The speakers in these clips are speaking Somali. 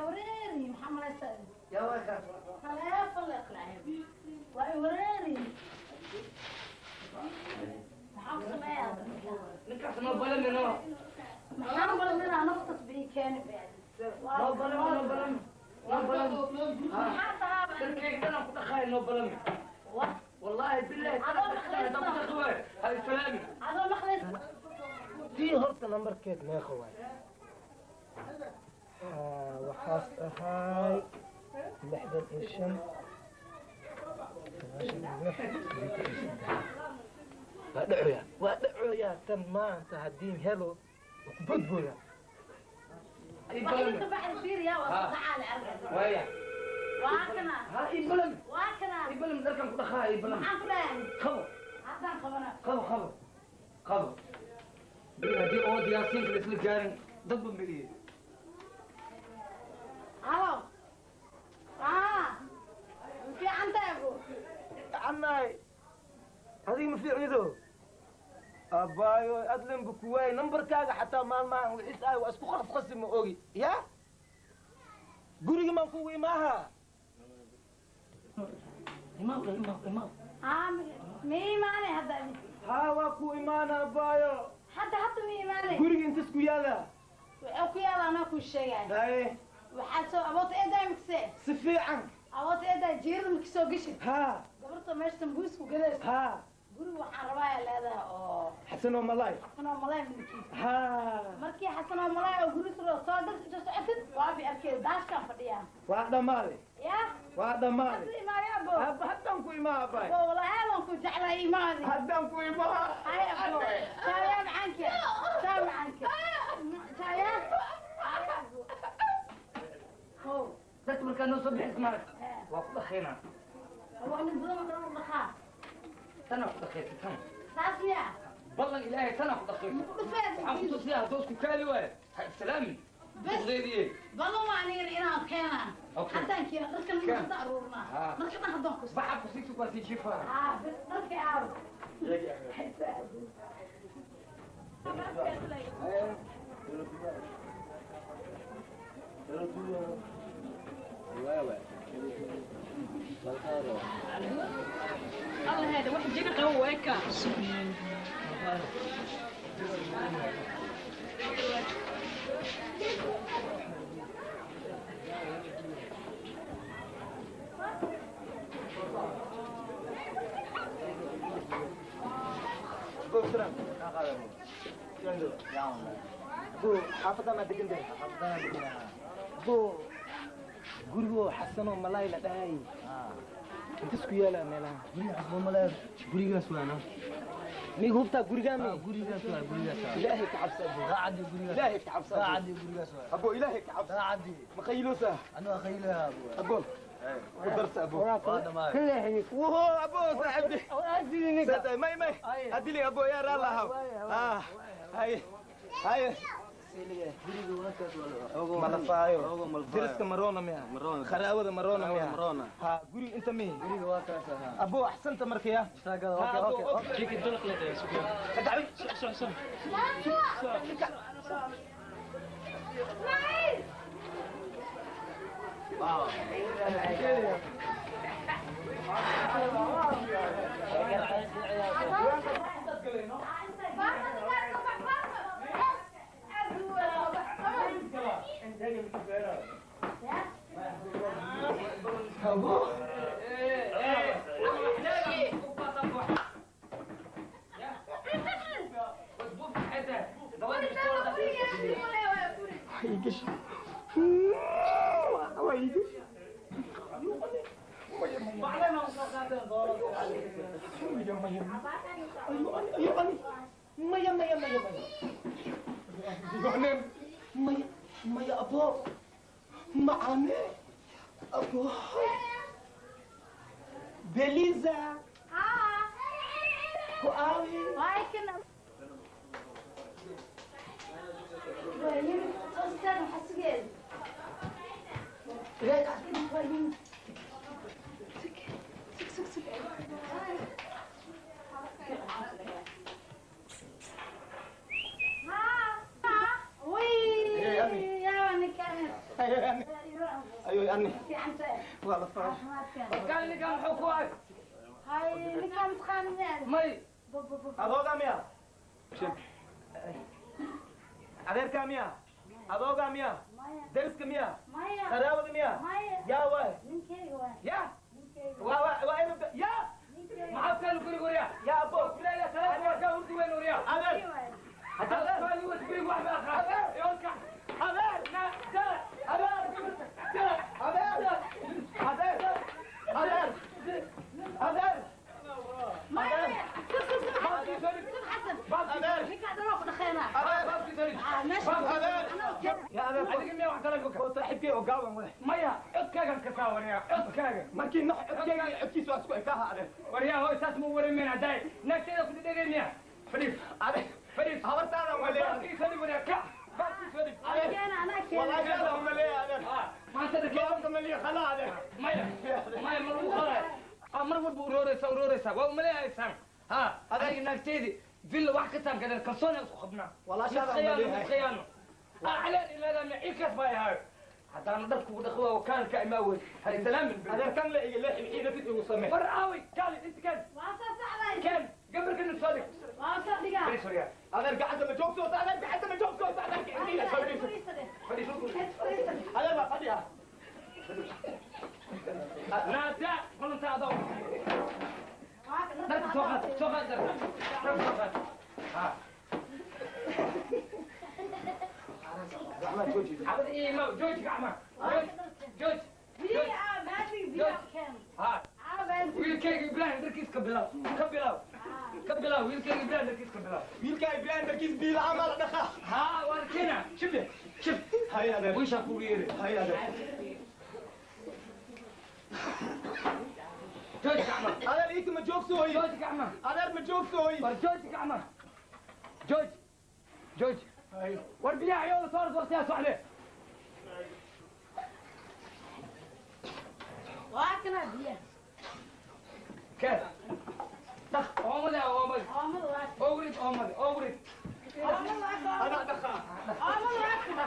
Wareeri, maxaa malaysaa? Yaa waa kaas. Taleefon la iqlaacay. Waa wareeri. Maxaa ku sameeyaa? Ninkaas noo balamino. Maxaan balaminaa naftas bii keeni been. Noo balami, noo balami. Noo balami. Maxaa tahaaba? Darkayga dhanaan ku dhaqaayo noo balami. Wah. Wallaahi billahi Adoo maqlaysa. Haddaan ku dhaqi waayo. Ha islaami. Adoo maqlaysa. Tii horta nambarkeed meeqa waay? Waxaas ahaay 65 96 83. Waa dhacoyaa, waa dhacoyaa tan maanta haddii helo waa ku bodbooyaa. Ii Wax balami. inta bacdi fiiriya waa soo dhacaale arga. Waaya. Waa kana. Ha ii balami. Waa kana. Ii balami dharkan ku dhaqaayo ii balami. Maxaan ku dhahay? Qabo. Haddaan qabana. Qabo, qabo. Qabo. Haddii oo diyaarsiinka la isla gaarin dadba meliye. Halo. Ah. Fiican tahay abu. Fiicannahay, adiga ma fiicnido abbaayo adlanba ku waayey nambarkaaga xataa maalmahan wixis ahay waa isku qasqasi ma ogi ya guriga maan kugu imaaha. Imaw, imaw, imaw. Ah, mi imaanay hadda. Haa, waa ku imaana abbaayo. Hadda mi imaanay. Guriga inta isku yaala? Wuxuu ku yaala anaa kuu sheegaya. Haye. Waxaa soo aboota eedaa mikse. Si fiican. Aboota eedaa jiirada maki soo geshid. Haa. Gabarta meesha sambuusku gadayso. Haa. Guriga waxaan rabaa ayaa leedahay oo Xasanoo Malaay. Xasanoo Malaay midkiisa. Haa. Markii Xasanoo Malaay oo guri soo soo gal inta socotid waa bi arkay daashkaan fadhiyaa. Waa dhammaaday. Ya? Waa dhammaaday. Hadda imaaya abo. Abba haddaan ku imaa abbaayo. Abo walaahi aadan ku jeclahay imaadi. Haddaan ku imaa. Hay abo. Taayaa macaanke. Taa macaanke. Taayaa. Hay abo. Ho. Dadka markaa noo soo bixis maaragta. Waa ku dhaqaynaa. Waa nin badan oo dhan u dhaqaa. Tanaa ku dhaqaysa tan. Saas miyaa? Ballan ilaahay tanaa ku dhaqaysa. Ku dhufeed. Waxaan ku tusiyaa hadduu isku kaali waayo. Ha islaami. Bes. Duqdeediye. Ballan waa aniga inaan keenaa. Okay. Haddaan keena dharkan Keen. hadda aruurnaa. Haa. Dharka dhan haddaan ku Baxa ku sii waa sii jifaa. Haa, bes dharka aaw. الله هذا واحد جينا قوي ويكا. Abo, xaafadda maa degan tahay? Abo, gurigoo Xasanoo Malaay la dhahay inta isku yaalaa meelaha? Gurigaas waana. Miga hubtaa gurigaa mi? Gurigaas waa, gurigaas waa. Ilaahay ka cabsa abo. Raacadi gurigaas. Ilaahay ka cabsa abo. Raacadi gurigaas waa. Abo, ilaahay ka cabsa. Raacadi. Ma qayiloosaa? Anuu khaylaha abo. Abo, ku darsa abo. Waa dhamaay. Wuhu abo saaxiibti saasay may may adili abo yaa raalahaw. Ah, haye haye. Guriga waa kaas waa. Malafaayo. Ogo malafaayo. Deriska maroona miya? Maroona. Kharaawada maroona miya? Maroona. Ha, guriga inta mihi? Guriga waa kaas ahaa. Abo, axsanta markaya. Saagada, okay, okay, okay. Jiki dalaq la dhahay suuqa. Soc soc. Ismaaciil. Maya, maya, maya, maya. Maya, maya, abo. Macane. Abo. Beliza. Ku aawi. Ani waa la faray. Kan ninkan muxuu ku ahay? Hay, ninkaan taqaanaa. May. Adoogaa miya? Adeerkaa miya? Adoogaa miya? Deriska miya? Qaraabada miya? Yaa waay? Ya? Waa waa waa inuu ya? Maxaad kan guriga waryaa? Ya abo. Ilaahay salaam waa ka hurdi weyn waryaa. Adeer. Hadaa kaali wad guriga wax baa qaad. Yoolka. Adeer. Na da. Adeer. Da. Adeer. Adeer. Adeer. Adeer. يا adeer. Adiga miyaa wax kale ku oo saaxiibkay oo gaaban waay. Maya, codkaagan ka saa waryaa. Codkaaga. Markii nax codkayga iyo codkiisa waa isku ekaaha adeer. Waryaa hooy saas ma wareemayna daay. Naagteeda ku dhegay miya? Fadhiis. Adeer. Fadhiis. Habartaada uma leeyahay. Baabkii soo dhig waryaa. Kac. Baabkii soo dhig. Walaashaada uma leeyahay adeer. Maanta dhakee. Maanta ma liya khala adeer. Maya. Maya ma lagu qalay. Mar walba urooreysa urooreysa waa umaleehaysaan. Ha, adiga naagteedii villa wax ka taan gadan kalsooni isku qabnaa. Walaashaada uma leeyahay. Khiyaano. Caleen ilaadaa mici kas baa ahayo. Haddaana dharku ugu dhaqo waa kaalka imaa wey. Hari salaamin. Adeer kan la iga leexi wixii nafid igu samee. War aaway kaali inta kan. Kan gabarka nin soo dhig. Fadhiis waryaa. Adeer gacanta ma joogto adeer gacanta ma joogto adeer gacanta Fadhiis. adeer waa fadhiya. Naada balanta adoo. Dharka soo qaad soo qaad dharka. Dharka soo qaad. Ha. Gacmaha jooji. Xabad ii imaw jooji gacmaha. Jooji. Jooji. Ha. Wiilkayga Ibrahim dharkiis ka bilaw. Ka bilaw. Ka bilaw wiilkayga Ibrahim dharkiis ka bilaw. Wiilka Ibrahim darkiis biila camal dhaqa. Ha waan keena. Shib shib. Hay adeer. Wiisha kugu yeeri. Hay adeer. Jooji gacmaha. Adeer iika ma joogto hoy. Jooji gacmaha. Adeer ma joogto hoy. War jooji gacmaha. Jooji. Jooji. War biyaha yoola soo waqtigaa socde. Keen. Dhaq oomada oomada. Owrid oomada owrid. Anaa dhaqa.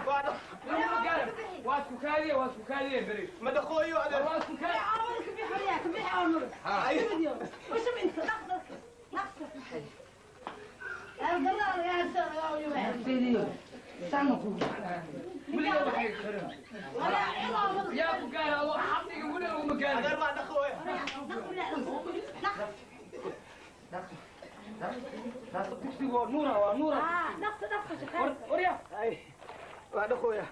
Waa dhaq. Lama garan. Waa isku kaadiye waa isku kaadiye beri. Ma dhaqooyo adeer. Waa isku kaadiye. Weligaa waxay xiran. Yaa ku gaara adoo xabdiga weliga uma gaarin. Adeer waa dhaqooya. Dugsigu waa nuura waa nuura. Waryaa. Hay. Waa dhaqooya.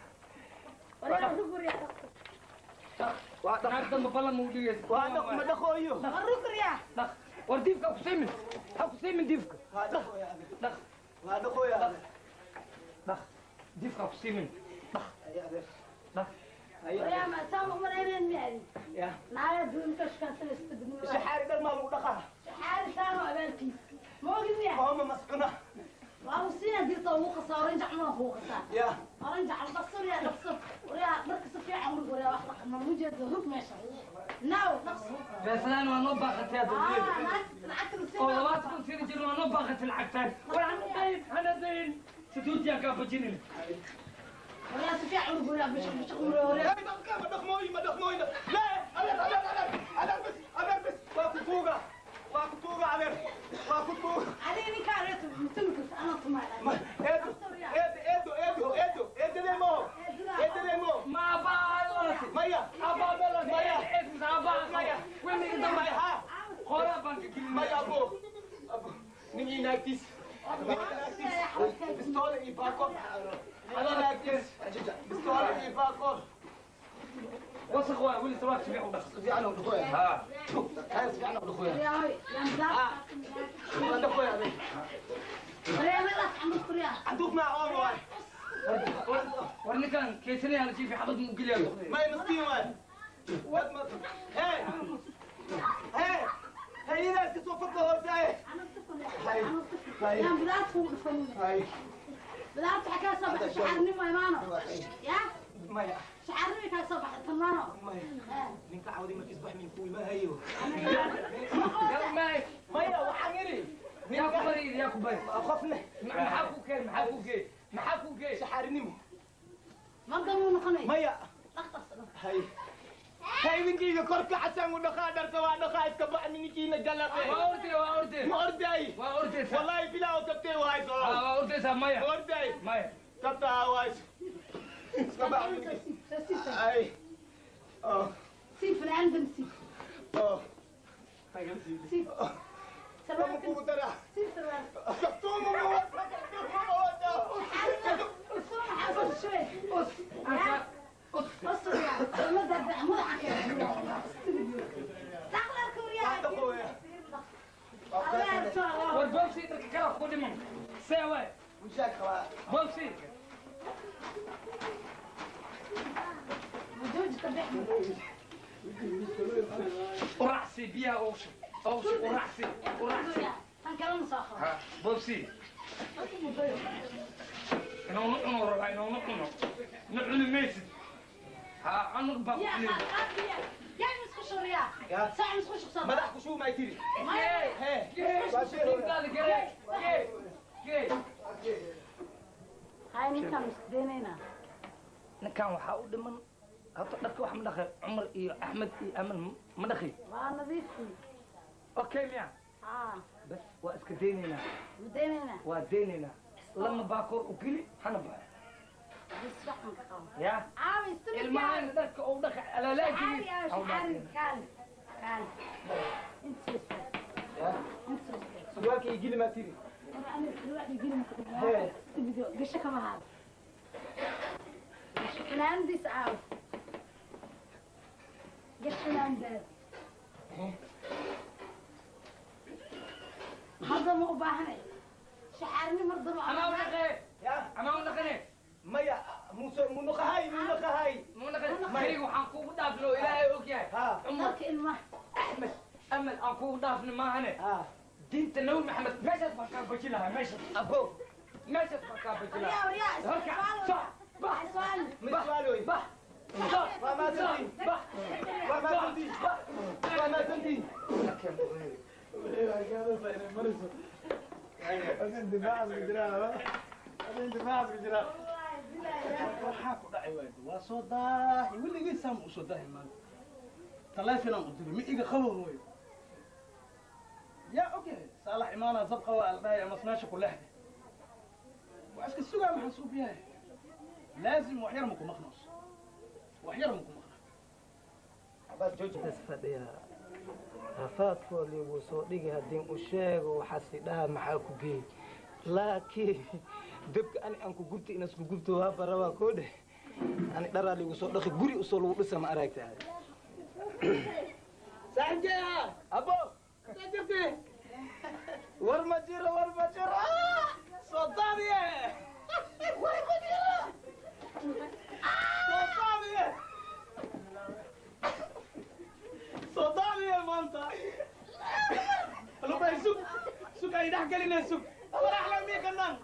Waa dhaq. Naag dambe ballan ma u dhigaysa. Waa dhaq ma dhaqooyo. Dhaq. War diifka ha ku siimin. Ha ku siimin diifka. Waa dhaqooya adeer. Dhaq. Waa dhaqooya adeer. Dhaq. Diifka ha ku siimin. Dhaq. Hay adeer. Dhaq. Hay adeer. Ya. Shaxaari dhar maa lagu dhaqaa. Ooma mascuna. Ya. Beeslaan waa noo baaqatay hadda. Oo 20,000 sini jirna waa noo baaqatay lacagtaan. War hana dayin hana dayin. Saduujiyaa kaa bajinin. Ma dhaqmooyo ma dhaqmooyo. La adeer adeer adeer adeer bas adeer bas waa ku tuuga. Waa ku tuuga adeer. Waa ku tuuga. Ma eedo eedo eedo eedo eedadee mo. Eedadee mo. Ma abbaa dhalatay. Maya. Abbaa dhalatay. Maya. Eed mise abbaa. Maya. Weliga dambe. Maya ha. Qoraa baan ka gelin. Maya abo. Abo. Ninkii naagtiis. Ninkii naagtiis. Bistoole iyo baakor. Ninkii naagtiis. Bistoole iyo baakor. Wasakh waa weli sawaab si fiican u dhaq. Si fiican u dhaqooya. Ha. Kaas si fiican u dhaqooya. Waa dhaqooya adeer. Canduuf maa oon waay. War ninkan keysanaya la jiifi xabad muu geliyaa. May miskiin waay. Wad ma. Hey. Hey. Hey, idaas ka soo fadla hoosaaye. Hay. Hay. Hay. Maya. Maya. Ninka cawdi markiis bax min kuwi ma hayo. Yaa maay. Maya waxaan idhi. Yaa ku bari yaa ku bari. Qofna Maxaa ku keen maxaa ku geey maxaa ku geey. shaxaarinimo. Maya. Hay. Haydinkeyga korka xasan u dhaqaa dharka waa dhaqaa iska bax ninkiina galabe. Waa ordee, waa ordee. Ma orday. Waa ordeysaa. Wallahi bilaa oo kabtee wahayso. Waa ordeysaa maya. Ma orday. Maya. Kabta wahayso. Iska bax. Ay. Oh. Sii fanaanadan sii. Oh. Sii. Kama kugu daraa. Sii sarwaal. Kabtuuma ma wada. Kabtuuma ma wada. Soo maxaa soo shubay? Us. War boobsii dharka kala ku dhiman. See waay. Boobsii. Uracsi biyaha ugu shub. Ugu shub uracsi. Uracsi. Ha, boobsii. Inuu nu cuno rabaa inuu nu cuno. Nu cuni maysid. Ha, cunug baa ku cuni. Madax ku shub may tiri. Hee. Intaada garee. Gee. Gee. Ninkan waxaa u dhiman horta dharka wax ma dhaqay Cumar iyo Axmed iyo Amal ma dhaqay. Okay miya. Bas waa iska daynaynaa. Waa daynaynaa. Lama baakoor u geli hana baxo. Ya ilmahan dharka uu dhaqay alalaagii. Surwaalka ii geli maa tiri. Amaa u dhaqee. Amaa u dhaqane. Maya muuse munaqahay munaqahay. Munaqahay. Waxaan kugu dhaafno Ilaahay og yahay. Cumar Axmed Amal aan kugu dhaafno maahane. Diinta Nabi Maxamed meeshaas baan kaa baji lahaa meeshaas. Abo. Meeshaas baan kaa baji lahaa. Horka soc bax Miswaaloy. bax soc Waa maasantiin. bax Waa maasantiin. Waa maasantiin. Waxaa ku dhacay waay waa soo daahi weligiis saam u soo daahi maanta taleefanaan u diray ma iga qabo hooyo yaa ogyahay saalax imaanaa zabqa waa la dhahay amas meesha ku leexday waa iska sugaa maxaan suubiyahay laazim wax yar ma ku maqnoos wax yar ma ku maqna Abbas jooji. Is fadhiyaa rafaadkoo liigu soo dhigi haddii u sheego waxaasi dhaha maxaa ku geey laakiin dabka ani aan ku gubta inaas ku gubto waa barabaa koo dheh ani dharaa liigu soo dhaqi guri usoo lagu dhisa ma aragta. Saaxiibkay ha. Abo. Intee jirtay? War ma jiro, war ma jiro. Soo daadiye. War ma jiro. Soo daadiye. Soo daadiye maanta. Lubay sug sug ay dhex gelinay sug. Farax lami kanaan.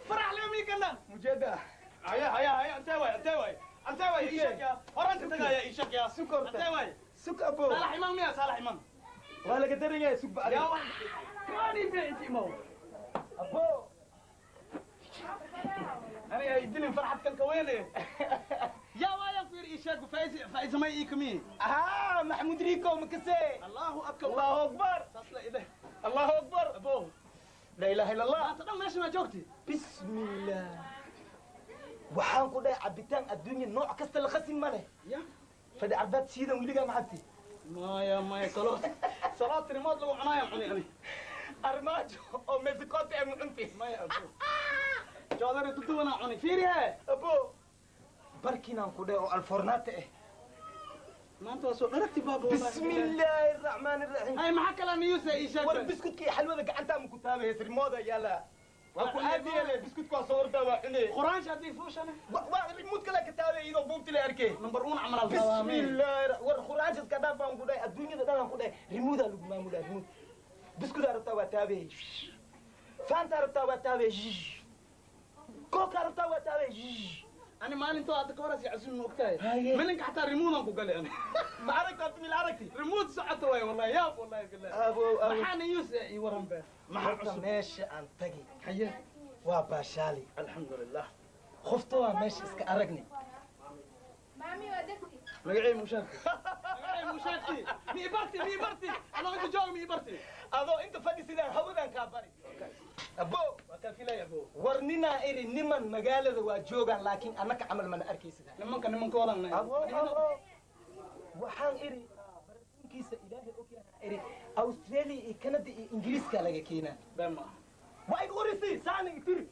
Farax lami kanaan. Mujeda. Haya haya haya intee waay intee waay intee waay ii sheeg yaa horaan ka tagaya ii sheeg yaa Sug horta. intee waay. Sug abo. Saalax imaan miya saalax imaan. Waa laga daran yahay sug ba yaa adiga. wax kaani be inti imaw. Abo. Aniga ay dilin farxad kan ka weyne. Yaa waaya fiir ii sheeg faiz faiz may ii kami. Ah, Maxamuud Riiko makase. Allahu akbar. Allahu akbar. Saas la ideh. Allahu akbar. Abo. La ilaha illa Allah. Maanta dhan meesha ma joogti. Bismillah. Waxaan ku dhahay cabitaan adduunya nooc kasta la qasin ma leh. Ya. Fadhi carbeed siidan weligaa ma cabti. Maya maya saloot saloot remote lagu cunaayo cuni ani. Armaajo oo meesikoota ee mucunti. Maya abo. Joodari duduwana cuni fiiri hee. Abo. Barkinaan ku dhahay oo alfornaate eh. Maanta waa soo dharagti baaba. Bismillaahi raxmaani raxiim. Hay maxaa kala niyuusa ii sheeg. War biskutka iyo xalwada gacantaa ma ku taabaysa remote yaala. Waa ku aadiyale biskutka waa soo ordaa waa cunee. Quraansha haddii fuushane. Waa remote kale ka taabay iyadoo buubti la arkay. Number 1 camal al tawaamiin. Bismillaahi war quraansha iska dhaaf baan ku dhahay adduunyada dhan aan ku dhahay remote aa lagu maamulaa remote. Biskutaa rabtaa waa taabay. Faantaa rabtaa waa taabay. Kookaa rabtaa waa taabay. Ani maalintoo hadda ka horaas casuum ma ogtahay. Haye. Malinka xataa remote aan ku galay ani. Ma aragta abdi mil aragti. Remote socoto waay wallahi yaab wallahi billahi. Abo abo. Maxaa niyuusa ii waran be. Maxaa Horta cusub. meesha aan tagay Haye. waa baashaali. Alxamdulillah. Qofta waa meesha iska aragnay. Magacay mushaarti. Magacay mushaarti. Mi barti, mi barti. Anoo inta jooga mi barti. Adoo inta fadhisidaan hawadan kaa bari. Abo, waa kaa filaya abo. War ninaa iri niman magaalada waa joogaan laakiin annaka camal mana arkaysidaan. Nimanka nimankoodan. Abo, abo. Waxaan iri barfunkiisa Ilaahay og yahay iri Australia iyo Canada iyo Ingiriiska laga keenaa. Been ma. Waa igu urisi saani tiri.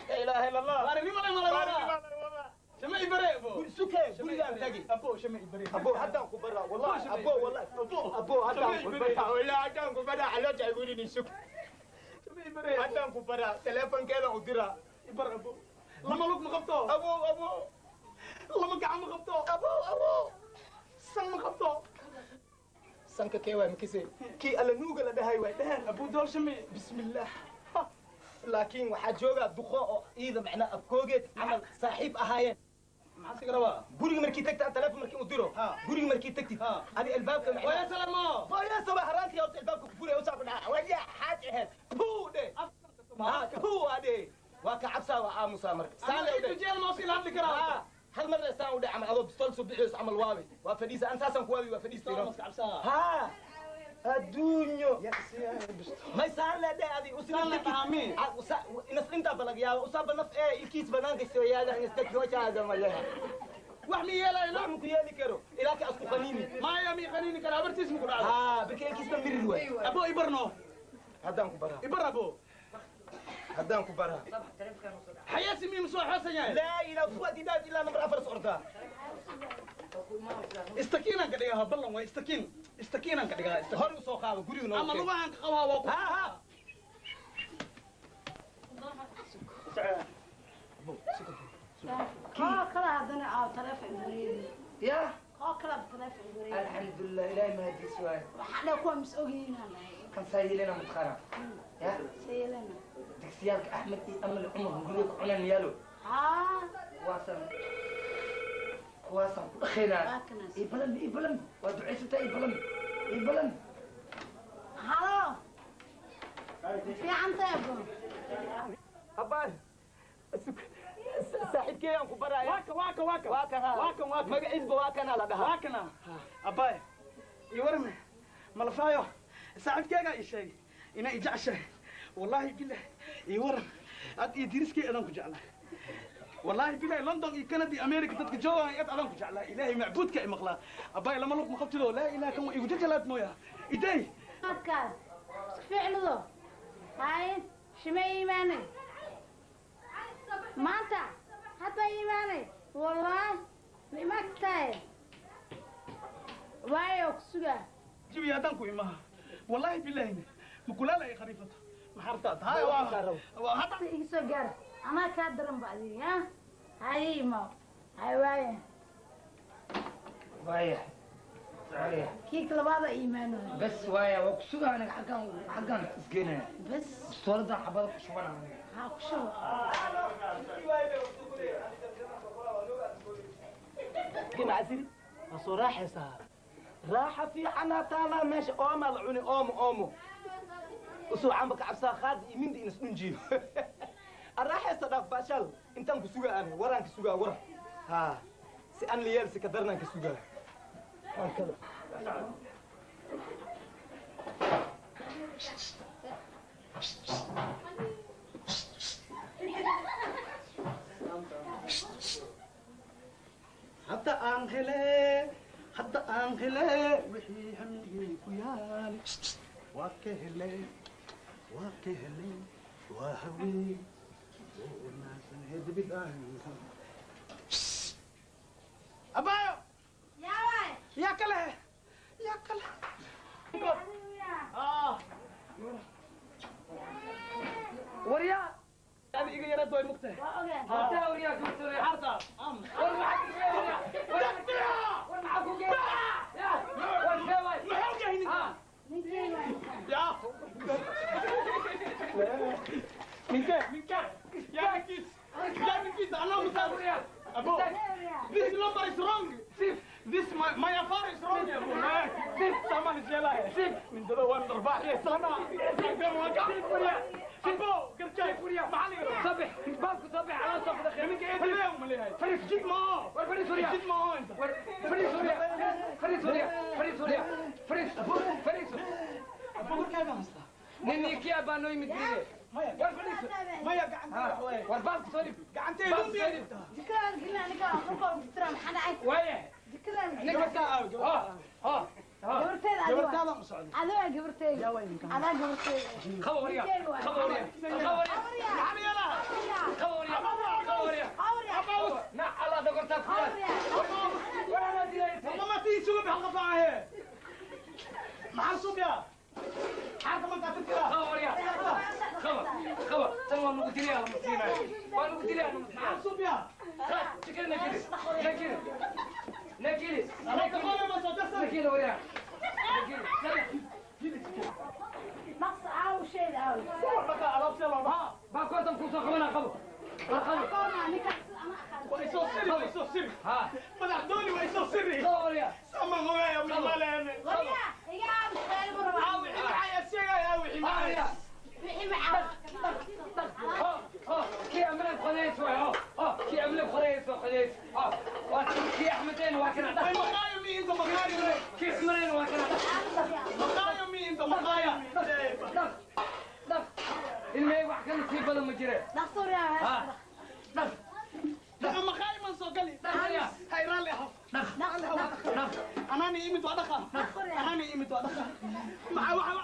La ilaaha illa Allah. War nima lama lama. Shama ibare abo. Suke gurigaan tagi. Abo shama ibare. Abo haddaan ku baraa wallahi abo wallahi abo haddaan ku baraa wallahi haddaan ku baraa caloosha igu rini suk. Shama ibare. Haddaan ku baraa teleefankeeda u diraa. Ibar abo. Lama lug ma qabto. Abo abo. Lama gacan ma qabto. Abo abo. San ma qabto. Sanka kee waay makise kii alla nuuga la dhahay waay dheer. Abu dool shami. Bismillaah. Laakiin waxaa joogaa duqo oo iida macnaa abkoogeed camal saaxiib ahaayeen. Maxaa siga rabaa? Guriga markii tagta telefoon markii u diro. Guriga markii tagtid adi albaabka macnaa. Waya salamo. Waya sabah haraantii horta albaabka ku furay usaa ku dhaca. Waya xaaj ahayd. Puu dhe. Puu adhe. Waa ka cabsaa waa aamusaa marka. Saan le udhe. Jeel ma sii hadli karaa. Hal mar saan u dhac camal adoo bistool soo bixiyos camal waabi. Waa fadhiisa aan saasan ku waabi waa fadhiistay. Ha. Adduunyo. May saan la dhahay adi Saan la dhahaa inas inta balag yaaba usaaba naf ee ilkiis banaanka soo yaala inas dadka ma leha. Wax mi yeelayno? Wax ma ku yeeli karo ilaa ka asku qaniini. Maya mi qaniini kara abartiis ma ku dhacdo. Ha birka ilkiis ba mirir waay. Abo ibarno. Haddaan ku baraa. Ibar abo. Haddaan ku baraa. Xayaasi mi soo xoosan yahay. Laa ilaa fuadi daad ilaa nambar 4 socdaa. Istakiinan ka dhigaa ballan waa istakiin. Istakiinan ka dhigaa hor u soo qaado guriga noo. Ama lugahan ka qabaa waa ku. Ha ha. Koo kala haddana aa telefoon wareegi. Ya? Koo kala telefoon wareegi. Alxamdulillah ilaahay mahadiis waay. Waxaa dhaa kuwa mis ogyihiin aan ahay. Kan saayilena mutqara. Ya? Saayilena. Digsiyaalka Axmed iyo Amal Cumar guriga ku cunaan yaalo. Haa. Waasan kuwaasaan ku dhaqaynaa. Ibalan ibalan waa ducaysataa ibalan ibalan. Halo. Fiican tahay abo. Abaan. Saaxiibkey aan ku baraaya. Waaka waaka waaka. Waaka ha. Waaka waaka. Magaciisba waakana la dhahaa. Waakana. Abaay. Iyo warme. Malafaayo. Saaxiibkeyga ii sheegay inaa i jeceshahay. Wallaahi billahi iyo waran. Ad iyo diriskey adaan ku jeclahay. Wallaahi billahi London iyo Canada iyo America dadka joogaan ad adaan ku jeclahay. Ilaahay macbuudka i maqlaa. Abaay lama lug ma qabtido. Laa ilaaha kan waa igu jajalaad mooyaa. Iday. Adkaas. Isku ficlido. Haye. Shimay iimaanay. Maanta hadda iimaanay. Wallaahi ma imaan kartaaye. Waayo ku sugaa. Jibi haddaan ku imaha. Wallaahi billahi mukulaala ay khariifato. Maxartaad. Haye waa hadda iga soo gaar. Anaa kaa daran ba adiga ha. Haye imaw. Haye waaye. Waaya. Waaya. Kiik labaada iimaanay. Bas waaya waa ku sugaa aniga xaggan xaggan isgeynaya. Bas. Bistooladan xabada ku shubana aniga. Ha ku shubo. Macasiri waa soo raaxaysaa. Raaxa fiicanaa taalaa meesha oomaa la cuni oomo oomo. Usoo camba ka cabsaa qaadi iyo mindi inas dhunjiyo. Araaxaysa dhaaf baashal intaan ku sugaa ani waraan ka sugaa war. Ha si an liyeel si ka darnaan ka sugaa. Waan kala. Hadda aan hele, hadda aan hele, wixii hamigii ku yaal. Waa ka hele, waa ka hele, waa haween. Abayo. Yaa waay. Yaa kale, yaa kale. Ah. Waryaa. Adi iga yaraad way mugtahay. Waa ogaan. Horta waryaa gubtore. Harta. War maxaa ku geeyaa? War maxaa ku geeyaa? Ya. War see waay. Maxaa u yahay ninka? Ninkey waay. Ya. Ninka, ninka. Ya ninkiis. Ya ninkiis. Anaa musaafir. Abo. This number is wrong. This my affair is wrong. Sif. Sama is yeelaya. Min dada waan dharbaaxiyay sana. Abo, garjaay. Maxaa la yidhahdaa? Sabix. Baabku sabix. Calaa sabix. Ninka eedeeyo ma leeyahay. Fariis. Jid ma. War fariis. Jid ma oo inta. Fariis waryaa. Fariis waryaa. Fariis waryaa. Fariis. Fariis. Abuurkaaga hasta. Ninnikiya baa noo yimid bile. Maya. War fadhiiso. Maya gacantayda wax waaye. War baalka soo dhib. Gacantayda lumiya. Jikadaan gelin aniga dhulka ugu tiraa maxaa dhacay? Waaye. Jikadaan Gabartaa aaw gabartaa. Ha. Ha. Gabartayda adiga. Gabartaada u socdo. Adiga gabartayda. Adaa gabartayda. Qabo waryaa. Qabo waryaa. Qabo waryaa. Maxaa yeelaa? Qabo waryaa. Qabo waryaa. Qabo. Na alla dogortaa ku yaal. War anaa dilaysa. Mama tii suga bixin qafaahe. Maxaa suubiyaa? Xarka ma taatid kara. Qabo waryaa. Qabo. Qabo. Tan waa lagu dilayaa lama siinayo. Waa lagu dilayaa lama siinayo. Maxaa suubiyaa? Jikada na geli. Na geli. Na geli. Alaabta qole ma soo darsan. Na geli waryaa. Na geli. Naqs aaw sheed aaw. Dhaka alaabta loo dhahaa. Baa kootan kuu soo qabanaa qabo. War qabo. Qoona ninkaas ama aqaan. Waa isoo siri, waa isoo siri. Ha. Madax dooni waa isoo siri. Qabo waryaa. Sama mogaaya ma maleene. Waryaa iga aaw sheed ma rabaa. Aaw wixii maxay sheegay aaw wixii maxay. Waryaa. Wixii maxaa. كي عملك خذيت كي عملك خذيت خذيت كي احمدين واكنا Way maqaayo mi inta maqaayo. كي عمرين واكنا Maqaayo mi inta maqaayo. دق دق المي wax kan sii badan ma jire Naqs waryaa. ha dhaq Dhaqa maqaayo man soo gali. waryaa Hay raalli ahaw. dhaq Raalli ahaw. dhaq Anaani imid waa dhaqa. Anaani imid waa dhaqa. Maxaa waxa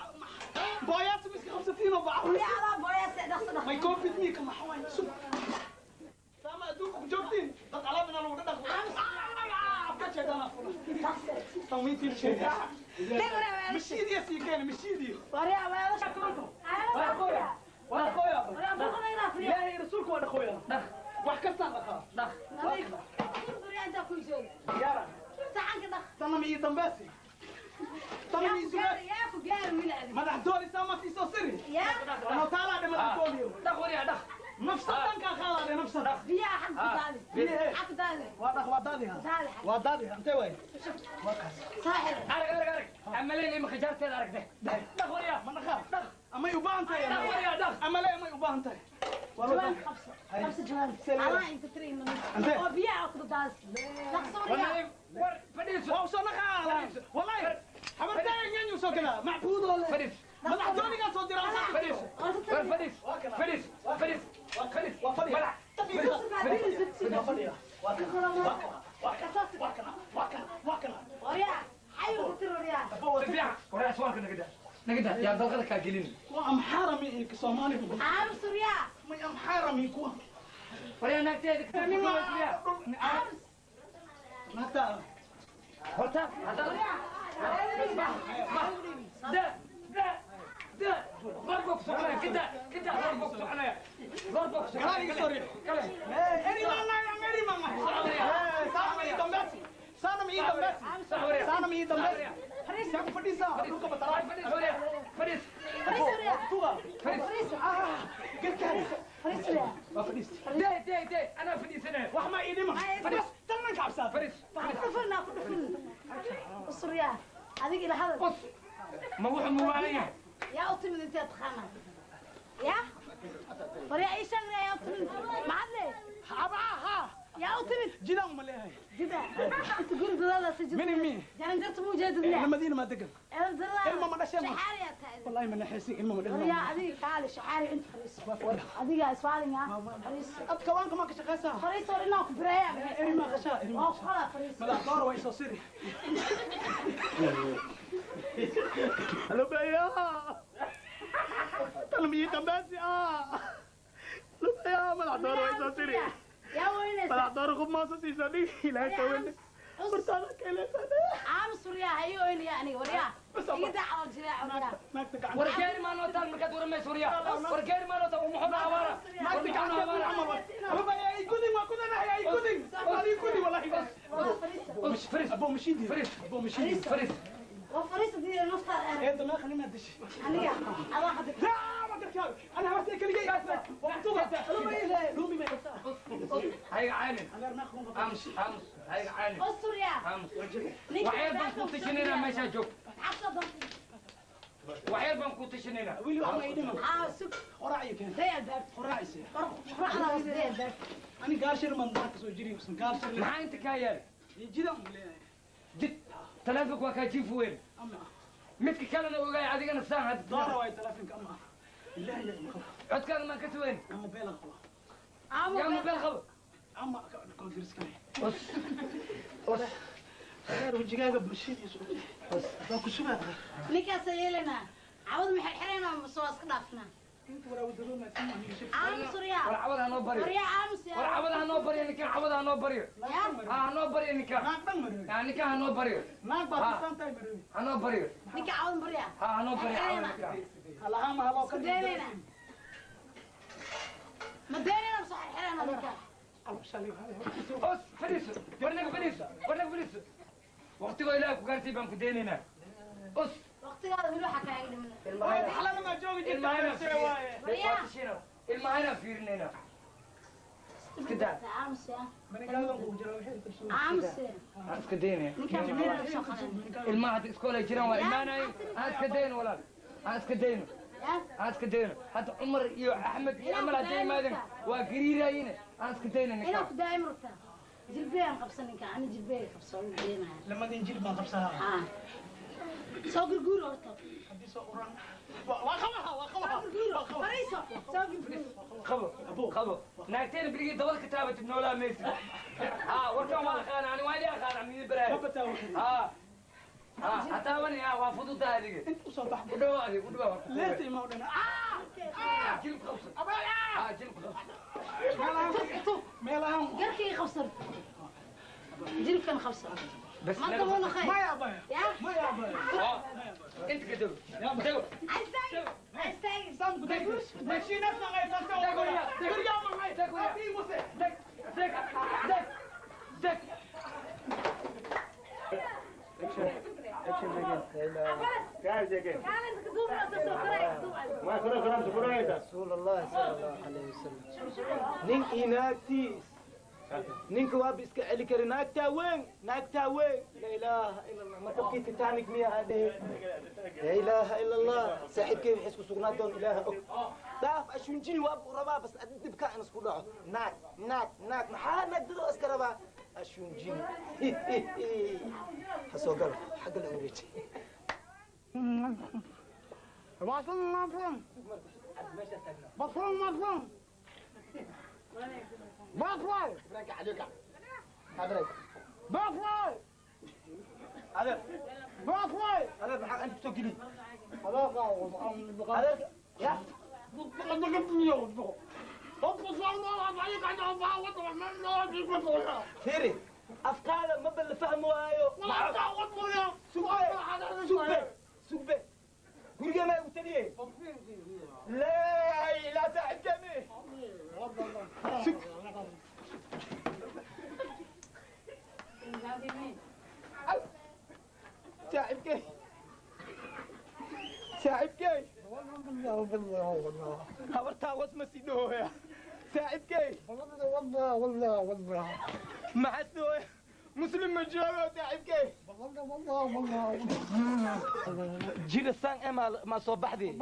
booyaas miska qabsatiin oo bacawis. Waryaa adaa booyaas dhaqso dhaqso. May covid mi kama xawaan sug. Sama adduunka ku joogtiin dad alaab inaa lagu dhaqo. Afka jeedana fula. Tawmiintiin sheegaa. Mishiidiya sii keena mishiidiyo. Waryaa weelasha. Waa qoya. Waa qoya. Waryaa boqonayna friya. Ilaahay rasuulku waa dhaqooya. dhaq Wax kastaan dhaqaa. dhaq Waryaa inta ku joogo. Yaara. Saxanka dhaq. Tanna mi ii dambaasi. Tanna mi ii sugaasi. Yaa ku gaar wiil adiga. Madax dooli sama sii soo siri. Yaa Anoo taalaa dhe madax dooliyo. dhaq waryaa dhaq Nafsadan kaa qaadaa dhe nafsada. biyaha xag ku daadi. Xag ku daadi. Waa dhaq waa daadiha. Daadi. Waa daadiha intee waay? Waa kaas. Saaxir. arag arag arag amaleen ima khijaarteeda aragte dhaq waryaa Ma dhaqaa? Amay u baahan tahay. dhaq waryaa dhaq Ama le amay u baahan tahay. Waa loo Jawaan baahan. qabso. Qabso jawaan. Anaa inta tiri inna. Intee? Oo biyaha ku daadi. Dhaqso waryaa. war fadhiiso Waa u soo dhaqaa. Wallahi. Habartaaga nyanyu soo galaa. Macbuud oo leh. fadhiis Madax doonigaa soo diraa. fadhiis war fadhiis fadhiis fadhiis fadhiis Waa fadhiya. madax Waa fadhiya. Waa kana. Waa kana. Waa kana. Waa kana. Waa kana. Waryaa xayu ku tiri waryaa. fiican waryaa suwaalka naga daa naga daa yaa dalqada kaa gelin Kuwa amxaarami iyo Soomaali. Aamus waryaa. May amxaarami kuwa. waryaa naagteeda Aamus. Naagta. horta hadda da da da ضربك سخنة كده كده ضربك سخنة ضربك سخنة Galaal iga soo riix. kale Eri maanay, eri maanay. Saana ma ii dambaasi. Saana ma ii dambaasi. Saana ma ii dambaasi. Saa ku fadhiisaa. Dhulka batalaa. fadhiis waryaa fadhiis Fariis waryaa. Tuga. fadhiis Ah, garkaas. Fariis waryaa. Waa fadhiis. ده ده ده انا fadhiis انا Wax ma ii dhima. Fadhiis. Tan ka cabsaa. fadhiis Ku dhufin ku dhufin. Us waryaa. Adiga ila hadal. قص ما هو مواليه Yaa u timid intee taqaanaa? Yaa? Waryaa ii sheeg yaa u timid. Maxaad leeyahay? Abaa ha. Yaa u timid. Jidaan uma leeyahay. Jida. Inta guri dadaada si jida. Mini mi. Jaranjarta muu jeedid Madiina ma degan. Ilma ma dhasheen. Shaxaari yaa tahay. Wallahi ma naxaysin ilma ma dhashay. Waryaa adiga kaali shaxaari inta fariiso. Adiga iswaalinga. Fariiso. Ad kawaanka ma ka shaqaysaa? Fariiso war inaan ku bireeyaa. Eri ma qashaa, eri ma Waa ku qalaa fariiso. Madax doora waa isoo siri. Lubaya. Tan mi dambaasi ah. Lubaya madax doora waa isoo siri. Yaa weynaysa. Madax doora qof ma soo siisan ilaahay ka weyn. Hortaada ka ilaysan. Aamus waryaa ha ii oynaya aniga waryaa. Iga daa calool jileec waryaa. Naagta gacanta. wargeeri ma nootaan markaad waramayso waryaa wargeeri ma nootaan umuxuna abaara Naagta gacanta ku camal. Lubaya ay gudin waa gudanahay ay gudin. Ay gudin wallahi. Waa fariiso. fadhiis Abo mashidi. fadhiis Abo mashidi. fadhiis Waa fariiso diida naftaada. Eedda ma khali ma dishi. Aniga adaa hadda لا ما قدرت انا هوسي كل جاي وقتوها لومي لومي ما يقصها hayga caanin انا ما اخون aamus aamus hayga caanin Us waryaa. aamus waxyar baan ku tashinaynaa meeshaa joog Cabso doonta. waxyar baan ku tashinaynaa ويلي واحد ما يدمر Aa sug. قراعي كان Day albaab. قراعي Quracda hoos day albaab. انا قارشر من ذاك سو جري بس قارشر maxaa inta kaa yaal Jidaan ku leeyahay. Jid taleefonka waa kaa jiif weyn. Ama midka kalena ogaay adigana saan hadda. Doora waay taleefonka ama. Ilaahay yaa maqla. Codkaaga maan ka suweyn. Ama beel qaba. Yaa mobeel qabo. Ama conference kale. Os. Os. Reer wajigaaga bulshadiisu. Waa ku sugaa. Ninkaas yeelana. Cawad ma xirxirayna ma soo iska dhaafna. Inta waraa wadado ma sama aamus riyaa. War cawad ha noo baryo. Riyaa aamus yaa. War cawad ha noo baryo ninkan cawad ha noo baryo. Yaa. Ha noo baryo ninkan. Naag dhan marowi. Ha ninkan ha noo baryo. Naag baa ku tahay marowi. Ha noo baryo. Ninka cawad baryaa. Ha noo baryo cawad ninkan. Halaha ma haloo ka deelena. Ma deelena soo xirxirayna ninka. Os fadhiiso. War ninka fadhiiso. War ninka fadhiiso. Waqtiga Ilaahay ku gaarsiin baan ku deenaynaa. Os waqtigaada weli waxa kaaga dhiman. Xalana ma joogi jirtaa waaye. Ilmahayna fiirinayna. Iska daa. Aamus yaa. Manikaadan ku jira waxay tirsan. Aamus. Ha iska daynaya. Ninka deelena soo qadan. Ilmaha hadda iskool ay jiraan waa imaanayeen. Ha iska dayno walaal. Ha iska dayno. Ha iska dayno. Hadda Cumar iyo Axmed iyo Amal hadday yimaadeen waa gariiraayeen. Ha iska dayno ninka. Inaa ku daa'im rabtaa. Jilbeen qabsan ninka ani jilbeen qabsan u deenaya. Lamadin jilb baan qabsanaa. Ah. Soo gurguur horta. Haddii soo uran. Waa qabaha waa qabaha. Fariiso. Soo gurguur. Qabo qabo. Naagteen birigii dabada ka taabatid noolaa maysid. Ha warkan waa aqaana ani waa idin aqaana midii baraay. Ha. Ha hataaban yaa waa fududahay adiga. Inta u soo bax. U dhawaad adiga u dhawaad. Leerta ima u dhana. Ah! Jilb qabsan. Ah jilb qabsan. Meel aan. Garkii qabsan. Jilbkan qabsan. بس ما تبون خير. ما يا أبا. يا ما يا أبا. أنت كدب. دو. عايز عايز سام كدب. ماشي ناس ما غير تقول. دك دك دك دك. رسول الله صلى الله عليه وسلم. نين إناتيس. ninka waaba iska celi kari naagtaa weyn naagtaa weyn laa ilaaha ila allah markabkii titanic miya hadhehe laa ilaaha ila allah saaxiibkey waxay isku sugnaa doon ilaaha og dhaaf ashuunjini waaba u rabaa bas adi dhibkaa in isku dhaco naag naag naag maxaa naagdadoo iska rabaa ashuunjini ha soo galo xagga la wareeji بافلاي بافلاي بافلاي هذا maxaa inta soo geli هذا يا فيري أفكار ما بالفهم وايو سوبي سوبي قولي ما قلت لي لا لا تعجبني تعبكي تعبكي habartaa wasma sidhooya saaxiibkey maxaa sidhooya muslim ma joogo saaxiibkey jira saan ee maa soo baxdee